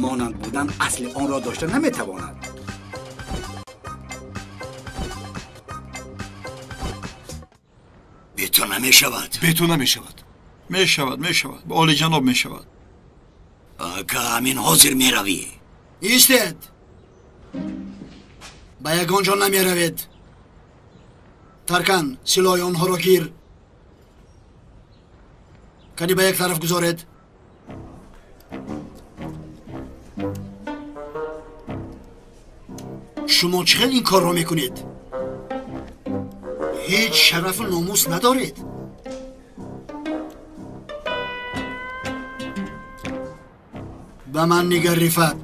Монанд будан асли онро дошта наметавонад. Бе ту намешавад. Бе ту намешавад. Мешавад, мешавад. Ба олиҷаноб мешавад. Ака, ҳамин ҳозир меравӣ. Истед! Ба ягон ҷо намеравед. Таркан, силоҳи онҳоро гир. Кани ба як тараф гузоред. Шумо чӣ хел ин корро мекунед? Ҳеҷ шарафу номус надоред. Ба ман нигар, Рифат.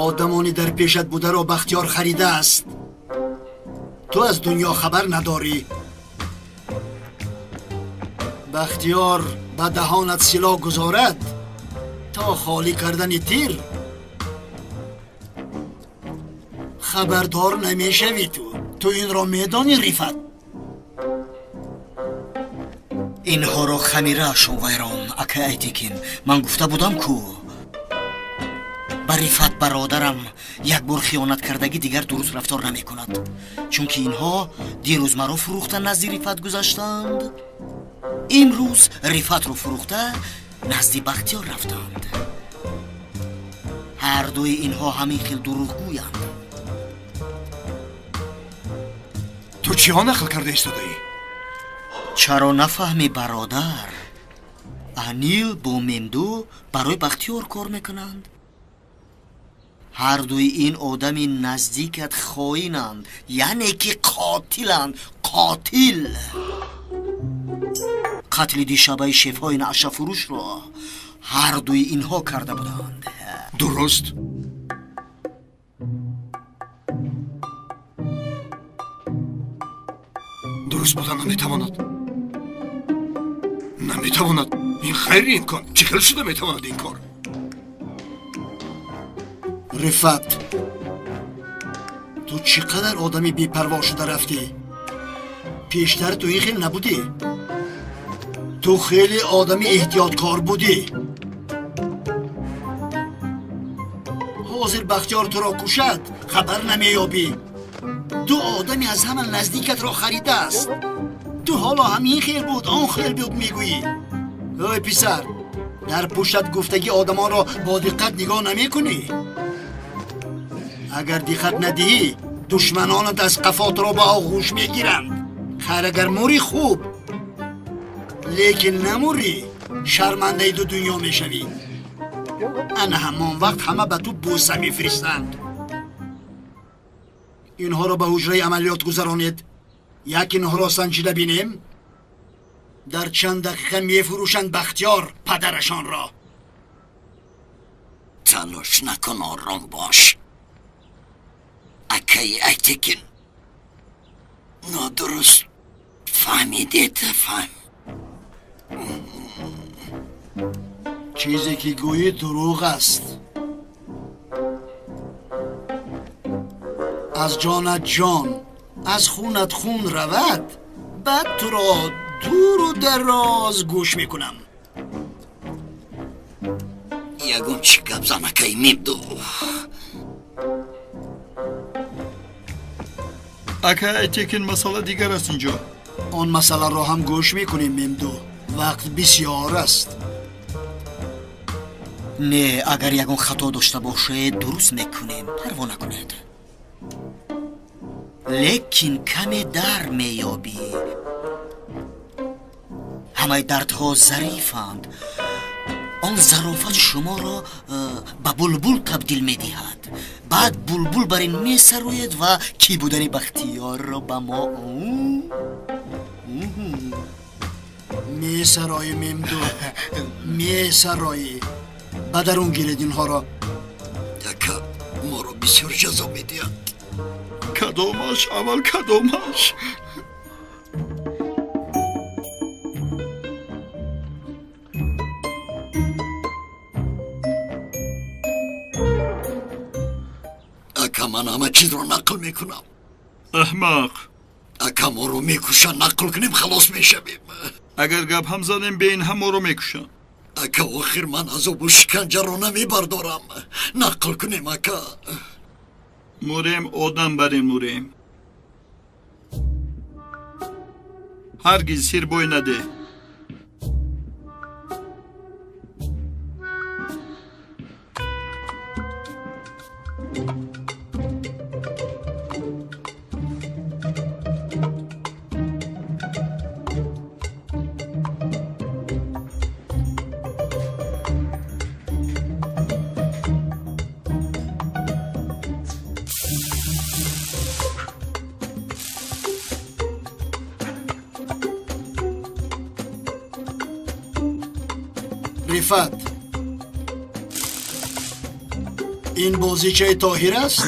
Одамони дар пешат бударо Бахтиёр харидааст. Ту аз дунё хабар надорӣ. Бахтиёр ба даҳонат силоҳ гузорад то холӣ кардани тир хабардор намешавӣ. Ту инро медонӣ, Рифат? Инҳоро хамираашон вайрон, ака Айтекин. Ман гуфта будам, ку ба Рифат бародарам як бор хиёнат кардагӣ дигар дуруст рафтор намекунад, чунки инҳо дирӯз маро фурӯхта назди Рифат гузаштанд, имрӯз Рифатро фурӯхта назди Бахтиёр рафтанд. Ҳардуи инҳо ҳамин хел дурӯғгӯянд. Ту чиҳо нақл карда истодаӣ? Чаро нафаҳмӣ, бародар? Анил бо Мемду барои Бахтиёр кор мекунанд. Ҳардуи ин одами наздикат хоинанд, яъне ки қотиланд. Қотил! Қатли дишабаи шефҳои наъшафурӯшро ҳардуи инҳо карда буданд. Дуруст. Дуруст буда наметавонад. Наметавонад. Ин ғайриимкон. Чӣ хел шуда метавонад ин кор? Рифат, ту чӣ қадар одами бепарво шуда рафтӣ? Пештар ту ин хел набудӣ. Ту хеле одами эҳтиёткор будӣ. Ҳозир Бахтиёр туро кушад, хабар намеёбӣ. Ду одами аз ҳама наздикатро харидааст. Ту ҳоло ҳам ин хел буд, он хел буд мегӯӣ. Ой писар, дар пуштат гуфтагӣ одамонро бо диққат нигоҳ намекунӣ. Агар диққат надиҳӣ, душманонат аз қафо туро ба оғӯш мегиранд. Хайр, агар мурӣ хуб, лекин намурӣ шармандаи ду дунё мешавӣ. Ана ҳамон вақт ҳама ба ту бӯса мефиристанд. Инҳоро ба ҳуҷраи амалиёт гузаронед. Як инҳоро санҷида бинем. Дар чанд дақиқа мефурӯшанд Бахтиёр падарашонро. Талош накун, ором бош. Акаи Айтекин, нодуруст фаҳмидед, фаҳм. Чизе ки гӯӣ дурӯғ аст. Аз ҷонат ҷон, аз хунат хун равад, баъд туро дуру дароз гӯш мекунам. Ягон чӣ гап зан, акаи Мемду. Ака Айтекин, масъала дигар аст инҷо. Он масъаларо ҳам гӯш мекунем, Мемду. Вақт бисёр аст. Не, агар ягон хато дошта бошед, дуруст мекунем, парво накунед. Лекин каме дар меёбӣ. Ҳамаи дардҳо зарифанд. Он зарофат шуморо ба булбул табдил медиҳад. Баъд булбул бар ин месарояд ва кӣ будани Бахтиёрро ба мо месароӣ. Мемду, месароӣ. Ба дарун гиред инҳоро. Ака, моро бисёр ҷазо медиҳад. Кадомаш аввал, кадомаш? Ака, ман ҳама чизро нақл мекунам. Аҳмақ! Ака, моро мекушанд, нақл кунем, халос мешавем. Агар гап ҳам занем, бе ин ҳам моро мекушанд. Ака, охир ман азобу шиканҷаро намебардорам. Нақл кунем, ака. Мурем, одам барем, мурем. Ҳаргиз сир бой надеҳ. Рифат, ин бозичаи Тоҳир аст?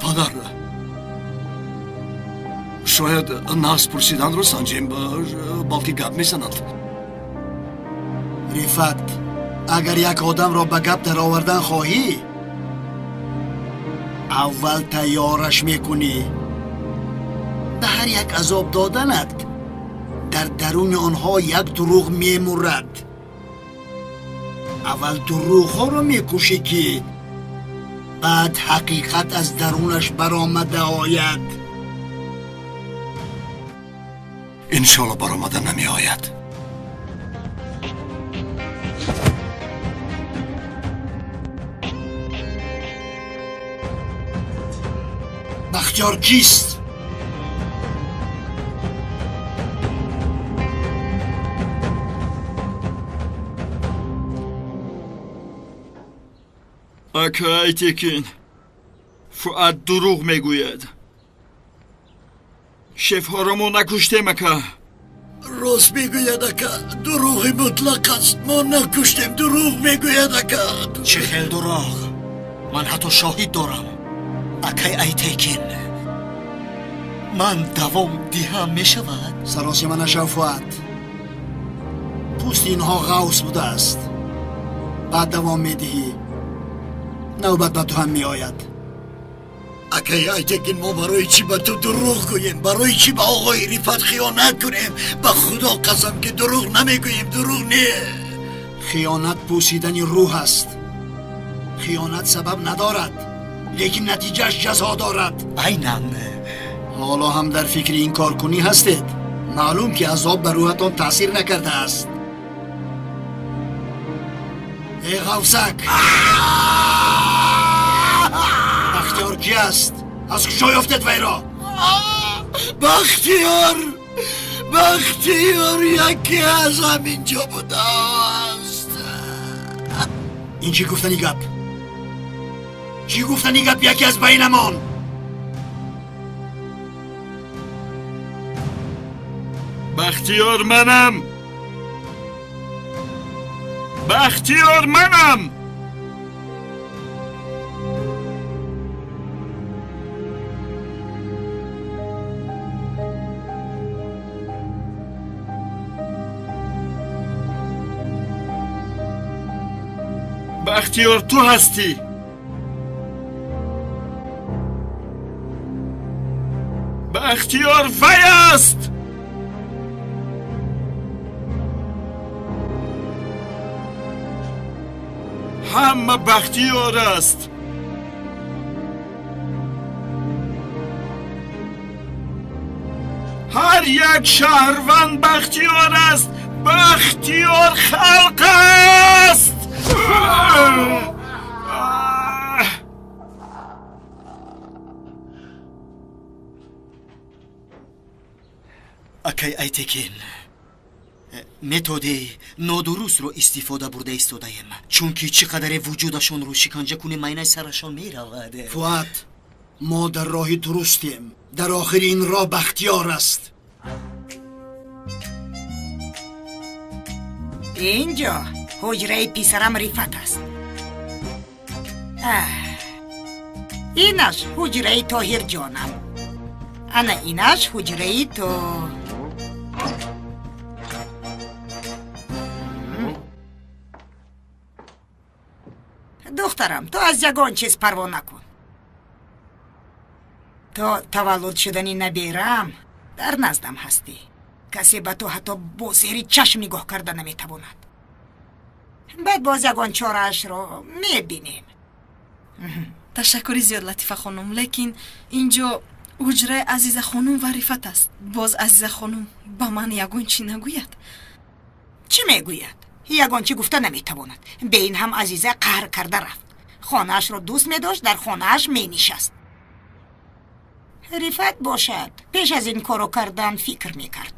Падар, шояд нағз пурсиданро санҷем, балки гап мезананд. Рифат, агар як одамро ба гап даровардан хоҳӣ, аввал тайёраш мекунӣ. Ба ҳар як азоб доданат дар даруни онҳо як дурӯғ мемурад. Аввал дурӯғҳоро мекушӣ, ки баъд ҳақиқат аз дарунаш баромада ояд. Иншоалло баромада намеояд. Бахтиёр кист? Ака Айтекин, Фуад дурӯғ мегӯяд. Шефҳоро мо накуштем, ака. Рост мегӯяд, ака, дурӯғи мутлақ аст. Мо накуштем, дурӯғ мегӯяд, ака. Чӣ хел дурӯғ? Ман ҳатто шоҳид дорам. Акай Айтекин, ман давом диҳам мешавад? Саросима нашав, Фуад. Пӯсти инҳо ғавс будааст. Баъд давом медиҳӣ. Навбат ба ту ҳам меояд. Акай Айтекин, мо барои чӣ ба ту дурӯғ гӯем? Барои чӣ ба оғои Рифат хиёнат кунем? Ба худо қасам, ки дурӯғ намегӯем, дурӯғ не. Хиёнат пӯсидани рӯҳ аст. Хиёнат сабаб надорад, лекин натиҷааш ҷазо дорад. Айнан. Ҳоло ҳам дар фикри ин коркунӣ ҳастед. Маълум, ки азоб ба рӯҳатон таъсир накардааст. Эй ғавсак, Бахтиёр ки аст? Аз куҷо ёфтед вайро? Бахтиёр, Бахтиёр яке аз ҳамин ҷо будааст. Ин чӣ гуфтани гап? Чӣ гуфтани гап яке аз байнамон? Бахтиёр манам! Бахтиёр манам! Бахтиёр ту ҳастӣ! Бахтиёр вай аст! Ҳама Бахтиёр аст! Ҳар як шаҳрванд Бахтиёр аст! Бахтиёр халқ аст! Акай Айтекин, методи нодурустро истифода бурда истодаем, чунки чӣ қадаре вуҷудашонро шиканҷа кунем, майнаи сарашон меравад. Фуат, мо дар роҳи дурустем. Дар охири ин роҳ Бахтиёр аст. Инҷо ҳуҷраи писарам Рифат аст. Инаш ҳуҷраи Тоҳирҷонам. Ана инаш ҳуҷраи ту. Духтарам, ту аз ягон чиз парво накун. То таваллуд шудани наберам дар наздам ҳастӣ. Касе ба ту ҳатто бо зери чашм нигоҳ карда наметавонад. Баъд боз ягон чораашро мебинем. Ташаккури зиёд, Латифа хонум, лекин инҷо ҳуҷраи Азиза хонум ва Рифат аст. Боз Азиза хонум ба ман ягон чӣ нагӯяд? Чӣ мегӯяд? Ягон чӣ гуфта наметавонад. Бе ин ҳам Азиза қаҳр карда рафт. Хонаашро дӯст медошт, дар хонааш менишаст. Рифат бошад, пеш аз ин корро кардан фикр мекард.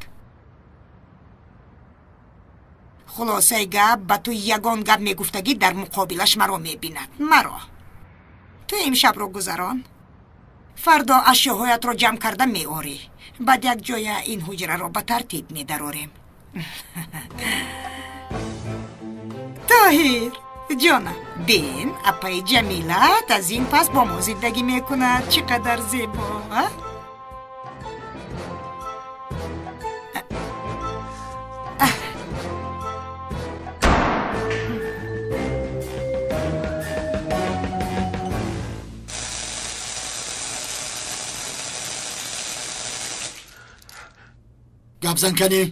Хулосаи гап, ба ту ягон гап мегуфтагӣ дар муқобилаш маро мебинад. Маро. Ту имшабро гузарон. Фардо ашёҳоятро ҷамъ карда меорӣ. Баъд як ҷоя ин ҳуҷраро ба тартиб медарорем. Тоҳир, ҷонам, бин, апаи Ҷамилат аз ин пас бо мо зиндагӣ мекунад. Чӣ қадар зебо, а? Гап зан кани,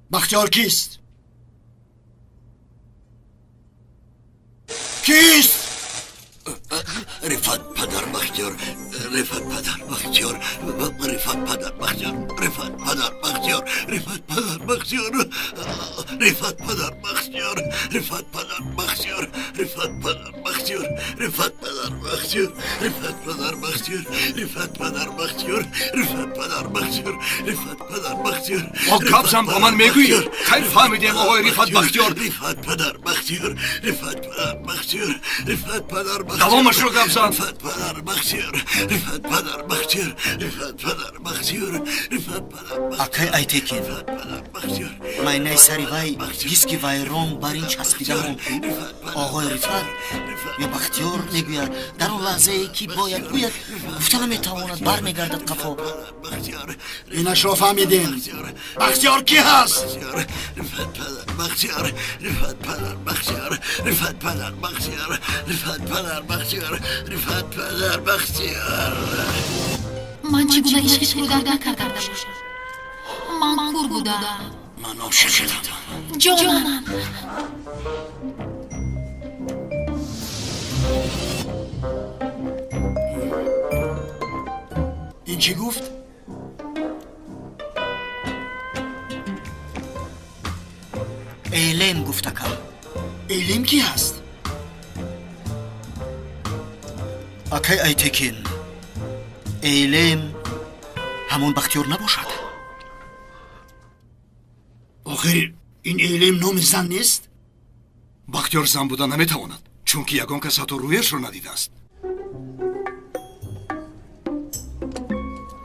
Бахтиёр кист? Кист? Рифат падар Бахтиёр, Рифат падар Бахтиёр, Рифат падар Бахтиёр, Рифат падар Бахтиёр, Рифат падар Бахтиёр, Рифат падар Бахтиёр, Рифат падар Бахтиёр, Рифат падар Бахтиёр, Рифат падар Бахтиёр, Рифат падар Бахтиёр, Рифат падар Бахтиёр, Рифат падар Бахтиёр, Рифат падар Бахтиёр. О, гап зан, ба ман мегӯӣ? Кай фаҳмидем оғои Рифат Бахтиёр? Рифат падар Бахтиёр, Рифат падар Бахтиёр, Рифат падар Бахтиёр. Давомашро гап зан. Рифат падар Бахтиёр, Рифат падар Бахтиёр, Рифат падар Бахтиёр, Рифат падар Бахтиёр. Акай Айтекин, майнаи сари вай диски вайрон бар ин часпида монд. Оғои Рифат ё Бахтиёр мегӯяд, дар он лаҳзае ки бояд гӯяд, гуфта наметавонад, бармегардад қафо. Инашро фаҳмидем. Бахтиёр ки ҳаст? Рифат падар Бахтиёр, Рифат падар Бахтиёр, Рифат падар Бахтиёр, Рифат падар Бахтиёр, Рифат падар Бахтиёр. Ман чӣ гуна ишқи туро дарк накарда бошам? Ман кур будам. Ман ошиқатам. Ҷонам. Ин чӣ гуфт? Элем гуфт, ака. Элем ки ҳаст? Акай Айтекин, Элем ҳамон Бахтиёр набошад? Охир ин Элем номи зан нест? Бахтиёр зан буда наметавонад, чунки ягон кас ҳатто рӯяшро надидааст.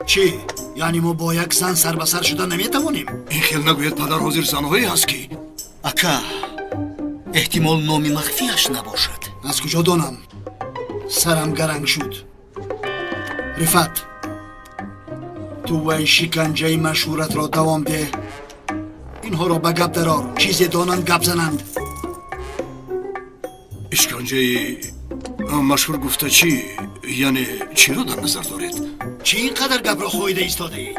Чӣ? Яъне мо бо як зан сар ба сар шуда наметавонем? Ин хел нагӯяд, падар, ҳозир занҳое ҳаст ки. Ака, эҳтимол номи махфиаш набошад. Аз куҷо донам? Сарам гаранг шуд. Рифат, ту вай шиканҷаи машҳуратро давом деҳ. Инҳоро ба гап дарор, чизе донанд гап зананд. Ишканҷаи машҳур гуфта чӣ? Яъне чиро дар назар доред? Чӣ ин қадар гапро хоҳида истодаӣ?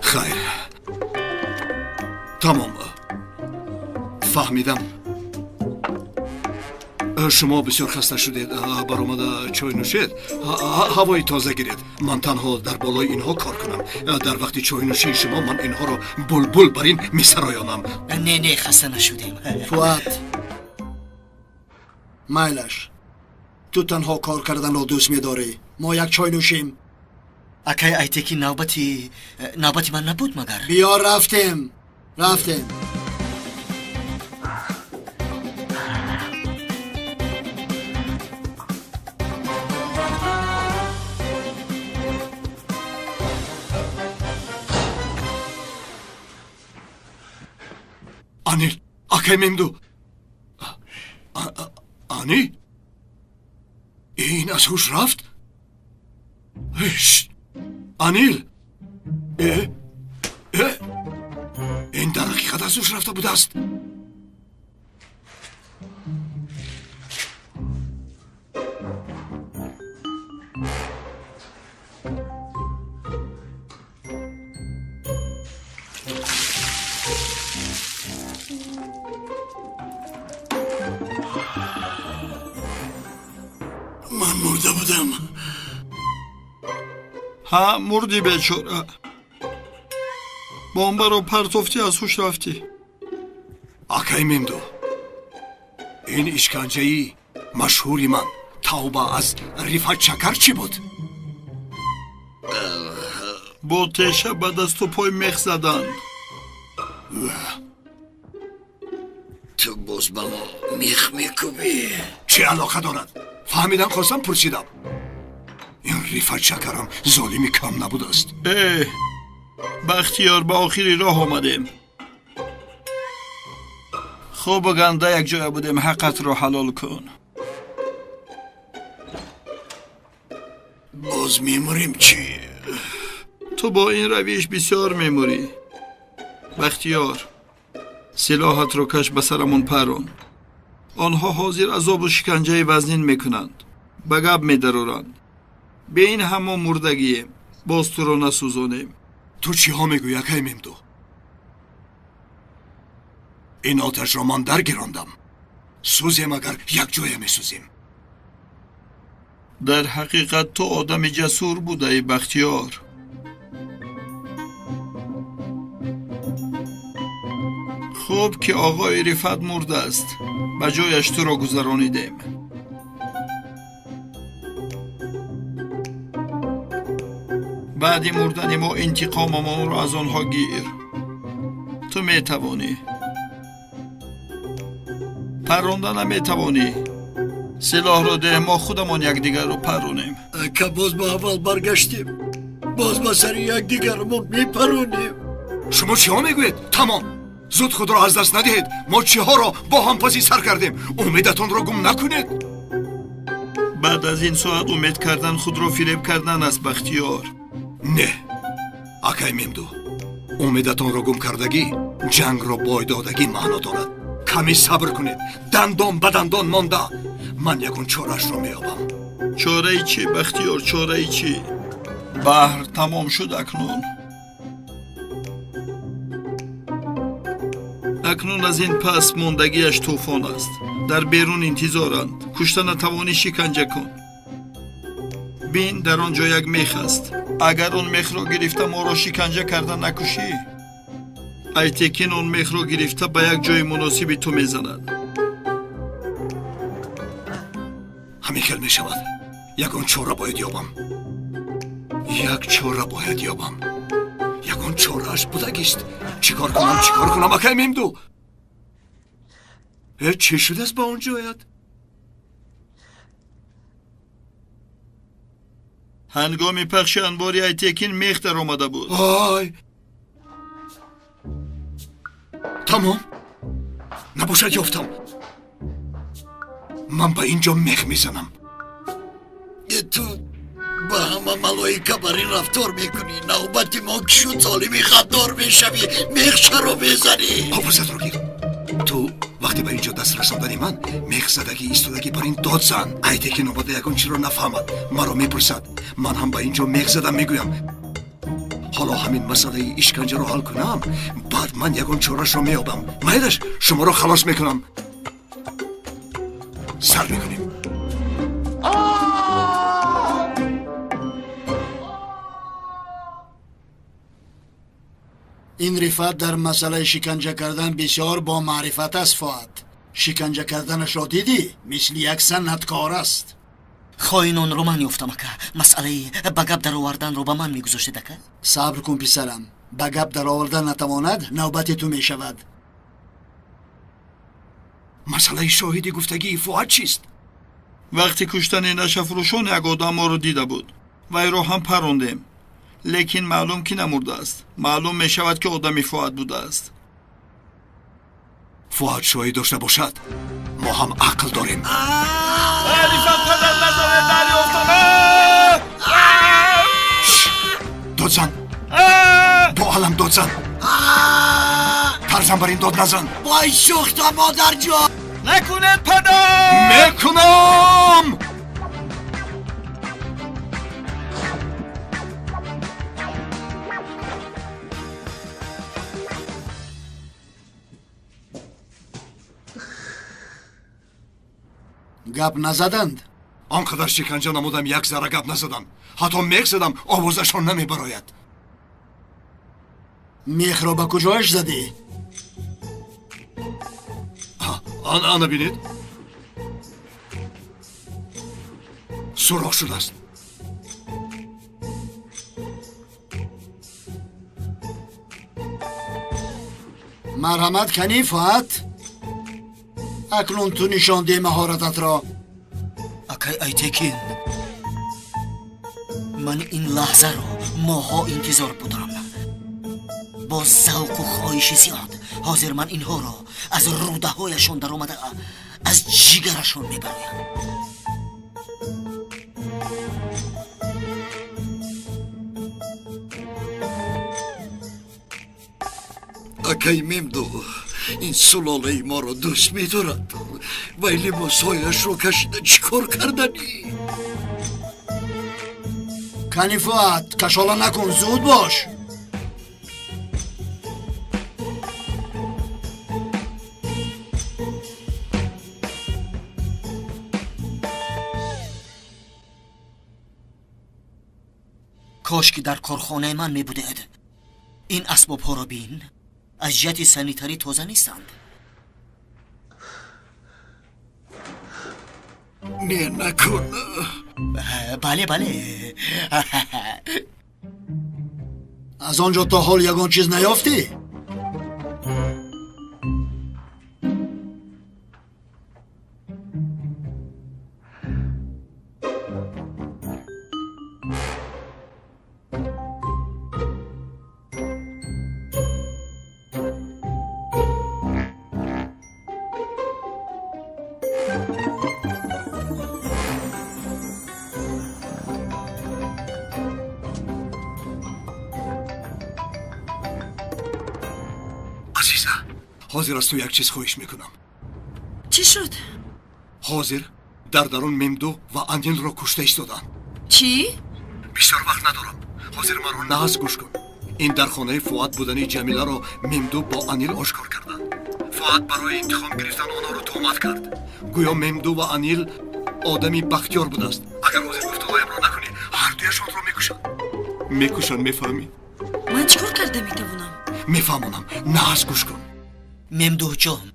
Хайр, тамом, фаҳмидам. Шумо бисёр хаста шудед, баромада чой нӯшед, ҳавои тоза гиред. Ман танҳо дар болои инҳо кор кунам. Дар вақти чойнӯшии шумо ман инҳоро булбул бар ин месароёнам. Не, не, хаста нашудем. Фуат, майлаш, Ту танҳо кор карданро дӯст медорӣ. Мо як чой нӯшем. Акай Айтекин, навбати ман набуд магар? Биё, рафтем, рафтем. Анил, акай Мемду. Ани? Ин аз ҳуш рафт? Анил! Ин дар ҳақиқат аз ҳуш рафта будааст. Ман мурда будам. Ҳа, мурдӣ бечора. Бомбаро партофтӣ, аз ҳуш рафтӣ. Акай Мемду, ин ишканҷаи машҳури ман тавба аз Рифат Шакар чӣ буд? Бо теша ба дасту пой мех заданд. Ту боз ба мо мех мекӯбӣ? Чӣ алоқа дорад? Фаҳмидан хостам, пурсидам. Ин Рифат Шакарам золими кам набудааст. Э, Бахтиёр, ба охири роҳ омадем. Хубу ганда якҷоя будем, ҳаққатро ҳалол кун. Боз мемурем чӣ? Ту бо ин равиш бисёр мемурӣ. Бахтиёр, силоҳатро каш, ба сарамон парон. Онҳо ҳозир азобу шиканҷаи вазнин мекунанд, ба гап медароранд. Бе ин ҳамо мурдагием, боз туро насӯзонем. Ту чиҳо мегӯӣ, акай Мемду? Ин оташро ман даргирондам. Сӯзем агар, якҷоя месӯзем. Дар ҳақиқат ту одами ҷасур будаӣ, Бахтиёр. Хуб ки оғои Рифат мурдааст, ба ҷояш туро гузаронидем. Баъди мурдани мо интиқомамонро аз онҳо гир. Ту метавонӣ. Парронда наметавонӣ. Силоҳро деҳ, мо худамон якдигарро парронем. Ака, боз ба аввал баргаштем. Боз ба сари якдигармон мепаронем. Шумо чиҳо мегӯед? Тамом. Зуд худро аз даст надиҳед. Мо чиҳоро бо ҳам паси сар кардем. Умедатонро гум накунед. Баъд аз ин соат умед кардан худро фиреб кардан аст, Бахтиёр. Не, акай Мемду, умедатонро гум кардагӣ ҷангро бойдодагӣ маъно дорад. Каме сабр кунед, дандон ба дандон монда ман ягон чораашро меёбам. Чораи чӣ, Бахтиёр, чораи чӣ? Баҳр тамом шуд акнун. Акнун аз ин пас мондагиаш тӯфон аст. Дар берун интизоранд. Кушта натавонӣ, шиканҷа кун. Бин, дар он ҷо як мех аст. Агар он мехро гирифта моро шиканҷа карда накушӣ, Айтекин он мехро гирифта ба як ҷои муносиби ту мезанад. Ҳамин хел мешавад. Ягон чора бояд ёбам. Як чора бояд ёбам. Ягон чорааш будагист. Чӣ кор кунам, чӣ кор кунам, акай Мемду? Э, чӣ шудааст ба он ҷоят? Ҳангоми пахши анбори Айтекин мех даромада буд. Ай! Тамом. Набошад, ёфтам. Ман ба ин ҷо мех мезанам. Ту ба ҳама малоика бар ин рафтор мекунӣ. Навбати мо ки шуд, золими ғаддор мешавӣ. Мех чаро мезанӣ? Овозатро гир. Ту вақте ба ин ҷо даст расондани ман мехзадагӣ истодагӣ бар ин дод зан. Айтекин омада ягон чиро нафаҳмад, маро мепурсад. Ман ҳам ба ин ҷо мех задам мегӯям. Ҳоло ҳамин масъалаи ишканҷаро ҳал кунам, баъд ман ягон чорашро меёбам. Майлаш, шуморо халос мекунам. Сар мекунем. Ин Рифат дар масъалаи шиканҷа кардан бисёр бомаърифат аст, Фуад. Шиканҷа карданашро дидӣ? Мисли як санъаткор аст. Хоинонро ман ёфтам, ака. Масъалаи ба гап дароварданро ба ман мегузоштед, ака? Сабр кун, писарам. Ба гап даровардан натавонад, навбати ту мешавад. Масъалаи шоҳиди гуфтагии Фуад чист? Вақти куштани нашафурӯшон як одам моро дида буд. Вайро ҳам парондем. Лекин маълум ки намурдааст. Маълум мешавад ки одами Фуад будааст. Фуад шоҳид дошта бошад, мо ҳам ақл дорем. Рифат падар, назанед, дарёфтам! Дод зан! Бо алам дод зан! Тарзан бар ин дод назан! Вой сӯхта, модарҷон! Накунед, падар! Мекунам! Гап назаданд? Он қадар шиканҷа намудам, як зарра гап назадам. Ҳатто мех задам, овозашон намебарояд. Мехро ба куҷояш задӣ? Ана бинед, сурох шудааст. Марҳамат канӣ, Фуат. Акнун ту нишон деҳ маҳорататро. Акай Айтекин, ман ин лаҳзаро моҳҳо интизор будам. Бо завқу хоҳиши зиёд. Ҳозир ман инҳоро аз рӯдаҳояшон даромада аз ҷигарашон мебароям. Акай Мемду, ин сулолаи моро дӯст медорад. Вай либосҳояшро кашида чӣ кор карданӣ? Кани Фуат, кашола накун, зуд бош. Кош ки дар корхонаи ман мебудед. Ин асбобҳоро бин, аз ҷиҳати санитарӣ тоза нестанд. Не, накун. Бале, бале. Аз он ҷо то ҳол ягон чиз наёфтӣ? Ҳозир аз ту як чиз хоҳиш мекунам. Чӣ шуд? Ҳозир дар дарун Мемду ва Анилро кушта истоданд. Чӣ? Бисёр вақт надорам. Ҳозир маро нағз гӯш кун. Ин дар хонаи Фуад будани Ҷамиларо Мемду бо Анил ошкор карданд. Фуад барои интиқом гирифтан онҳоро туҳмат кард. Гӯё Мемду ва Анил одами бахтиёр будааст. Агар ҳозир гуфтаҳоямро накунӣ, ҳардуяшонро мекушанд. Мекушанд, мефаҳмӣ? Ман чӣ кор карда метавонам? Мефаҳмонам. Нағз гӯш кун. Мемдуҳҷон,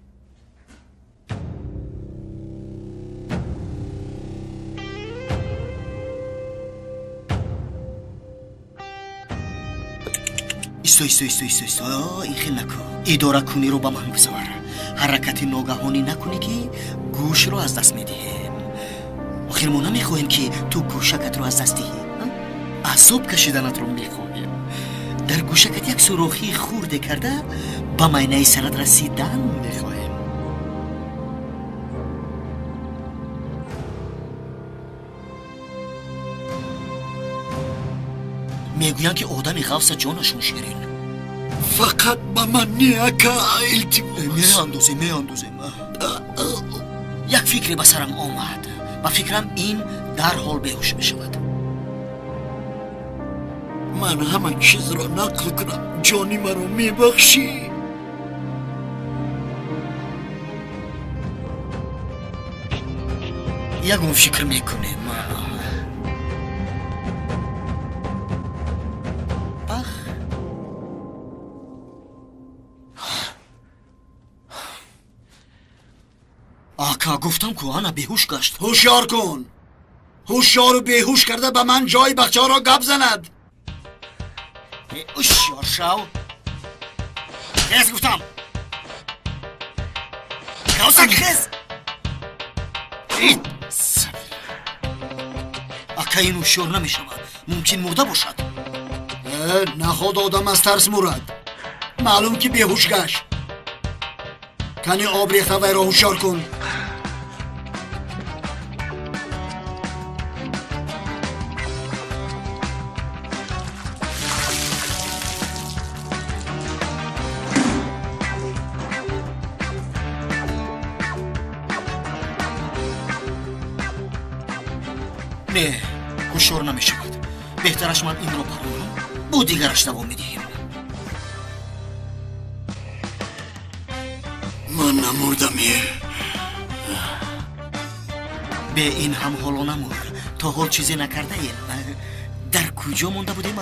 исто, исто, исто, исто, исто, ин хел накун. Идоракуниро ба ман гузор. Ҳаракати ногаҳонӣ накунӣ, ки гӯшро аз даст медиҳем. Охир мо намехоҳем, ки ту гӯшакатро аз даст диҳӣ. Азоб кашиданатро мехоҳем. Дар гӯшакат як сурохии хурде карда ба майнаи сарат расидан мехоҳем. Мегӯянд, ки одами ғафса ҷонашон ширин. Фақат ба ман не, ака, илтимос. Меандозем, меандозем. Як фикре ба сарам омад. Ба фикрам, ин дарҳол беҳуш мешавад. Ман ҳама чизро нақл кунам, ҷони маро мебахшӣ? Ягон фикр мекунем. Пах. Ака, гуфтам ку, ана беҳуш гашт. Ҳушёр кун. Ҳушёру беҳуш карда ба ман ҷои бахтиёрро гап занад. Ҳушёр шав. Хез гуфтам. Кавсак хез. Ака, ин ҳушёр намешавад. Мумкин мурда бошад. Наход одам аз тарс мурад. Маълум ки беҳуш гашт. Кани об рехта вайро ҳушёр кун. Не, ҳушёр намешавад. Беҳтараш ман инро паронам, бо дигараш давом медиҳем. Ман намурдам. Бе ин ҳам ҳоло намурд. То ҳол чизе накардаем. Дар куҷо монда будем?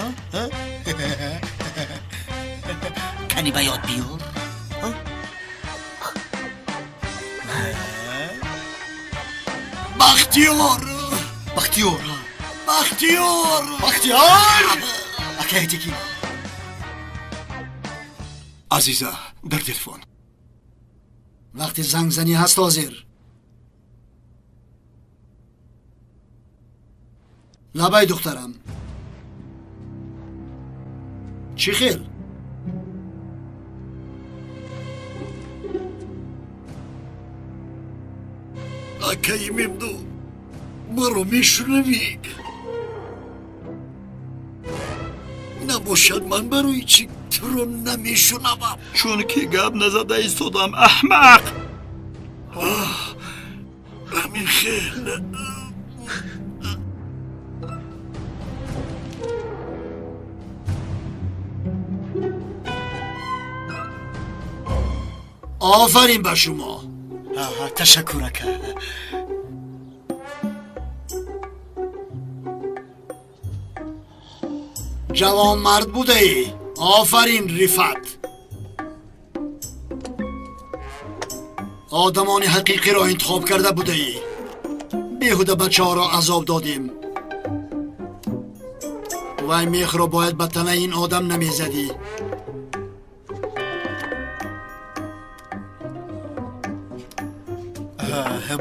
Кани ба ёд биёр. Бахтиёр! Бахтиёр! Бахтиёр! Бахтиёр! Ака Айтекин. Азиза, дар телефон. Вақти зангзанӣ ҳаст ҳозир. Лабай духтарам. Чӣ хел? Акаи Мемду, маро мешунавӣ? Набошад ман барои чӣ туро намешунавам? Чунки гап назада истодам, аҳмақ. Ҳамин хел. Офарин ба шумо. Ташаккур, ака. Ҷавонмард будаӣ. Офарин, Рифат. Одамони ҳақиқиро интихоб карда будаӣ. Беҳуда бачаҳоро азоб додем. Вай мехро бояд ба танаи ин одам намезадӣ.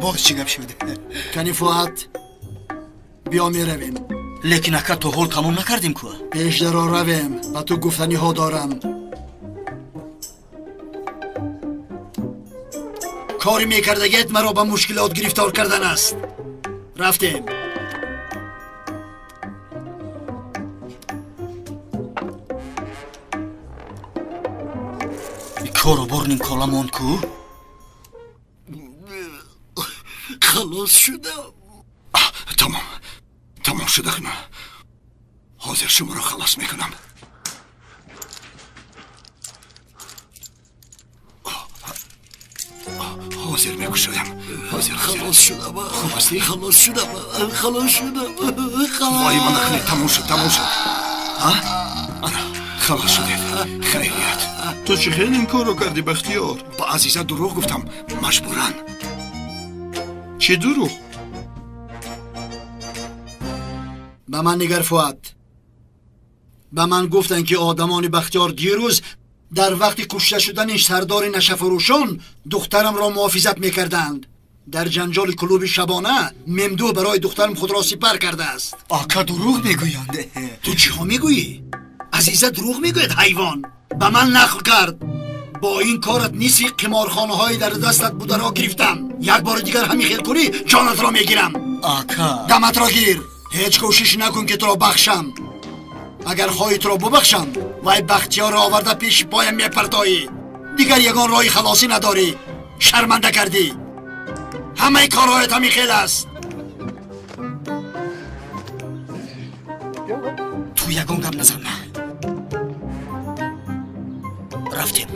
Боз чӣ гап шуд? Кани Фуат, биё меравем. Лекин ака, то ҳол тамом накардем ку. Пеш даро равем, ба ту гуфтаниҳо дорам. Кори мекардагият маро ба мушкилот гирифтор кардан аст. Рафтем. Кору бор нимкола монд ку. Халос шудам. Тамом, тамом шуд акнун. Ҳозир шуморо халос мекунам. Ҳозир мекушоям. Ҳозир. Халос шудам. Хуб ҳастӣ? Халос шудам. Халос шудам. Вой ман ахли, тамом шуд, тамом шуд. Ана, халос шудед. Хайрият. Ту чӣ хел ин корро кардӣ, Бахтиёр? Ба Азиза дурӯғ гуфтам, маҷбуран. Чӣ дурӯғ? Ба ман нигар, Фуат. Ба ман гуфтанд, ки одамони Бахтиёр дирӯз дар вақти кушта шудани сардори нашафурӯшон духтарамро муҳофизат мекарданд. Дар ҷанҷоли клуби шабона Мемду барои духтарам худро сипар кардааст. Ака, дурӯғ мегӯянд. Ту чиҳо мегӯӣ? Азиза дурӯғ мегӯяд, ҳайвон. Ба ман нақл кард. Бо ин корат нисфи қиморхонаҳои дар дастат бударо гирифтам. Як бори дигар ҳамин хел кунӣ, ҷонатро мегирам. Ака, даматро гир. Ҳеҷ кӯшиш накун ки туро бахшам. Агар хоҳӣ туро бубахшам, вай Бахтиёрро оварда пеши поям мепартоӣ. Дигар ягон роҳи халосӣ надорӣ. Шарманда кардӣ. Ҳамаи корҳоят ҳамин хел аст. Ту ягон гап назан. Рафтем.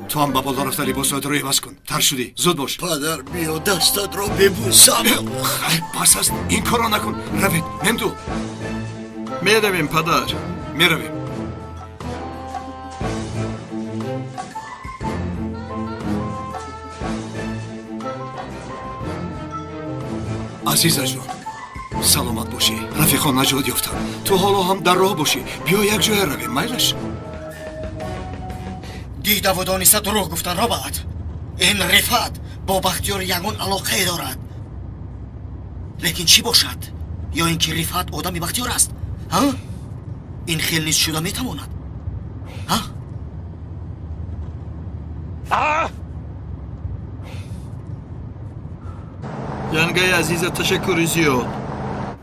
Ту ҳам ба боло рафта либосҳоятро иваз кун. Тар шудӣ, зуд бош. Падар, биё дастатро бибӯсам. Хайр, бас аст, ин корро накун. Равед, Мемду. Меравем, падар. Меравем. Азизаҷон, Саломат бошӣ, рафиқон наҷот ёфтанд. Ту ҳоло ҳам дар роҳ бошӣ. Биё як ҷоя равем, майлаш? Дидаву дониста дурӯғ гуфтан робат. Ин Рифат бо Бахтиёр ягон алоқае дорад. Лекин чӣ бошад? Ё ин ки Рифат одами Бахтиёр аст? Ҳа? Ин хел низ шуда метавонад. Ҳа? Янгаи азиза, ташаккури зиёд.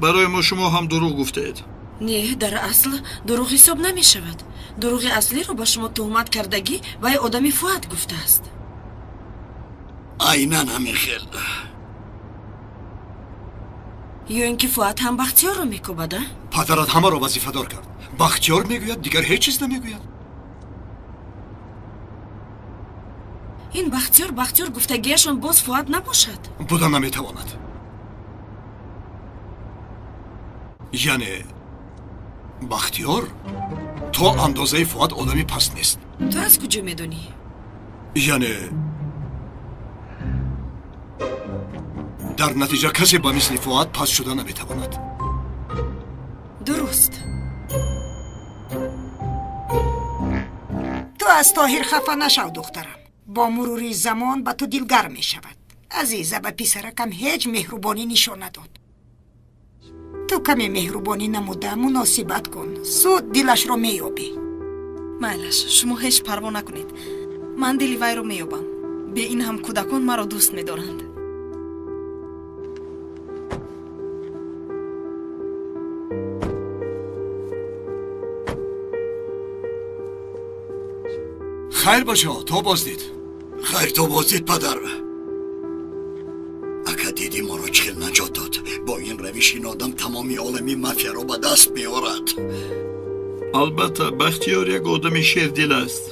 Барои мо шумо ҳам дурӯғ гуфтед. Не, дар асл дурӯғ ҳисоб намешавад. Дурӯғи аслиро ба шумо туҳмат кардагӣ вай одами Фуат гуфтааст. Айнан ҳамин хел. Ё ин ки Фуат ҳам Бахтиёрро мекӯбад, а? Падарат ҳамаро вазифадор кард. Бахтиёр мегӯяд, дигар ҳеҷ чиз намегӯяд. Ин Бахтиёр Бахтиёр гуфтагиашон боз Фуат набошад? Буда наметавонад. Яъне Бахтиёр то андозаи Фуат одами паст нест. Ту аз куҷо медонӣ? Яъне дар натиҷа касе ба мисли Фуат паст шуда наметавонад. Дуруст. Ту аз Тоҳир хафа нашав, духтарам. Бо мурури замон ба ту дилгарм мешавад. Азиза ба писаракам ҳеҷ меҳрубонӣ нишон надод. Ту каме меҳрубонӣ намуда муносибат кун, зуд дилашро меёбӣ. Майлаш, шумо ҳеҷ парво накунед. Ман дили вайро меёбам. Бе ин ҳам кӯдакон маро дӯст медоранд. Хайр бачаҳо, то боздид. Хайр, то боздид, падар. Ака, диди моро чӣ хел наҷот дод. Бо ин равиш ин одам тамоми олами мафияро ба даст меорад. Албатта, Бахтиёр як одами шердил аст.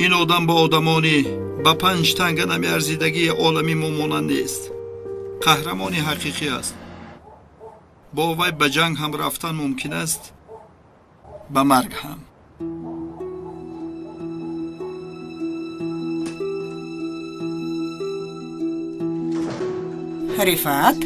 Ин одам бо одамони ба панҷ танга намеарзидагии олами мо монанд нест. Қаҳрамони ҳақиқӣ аст. Бо вай ба ҷанг ҳам рафтан мумкин аст, ба марг ҳам. Рифат?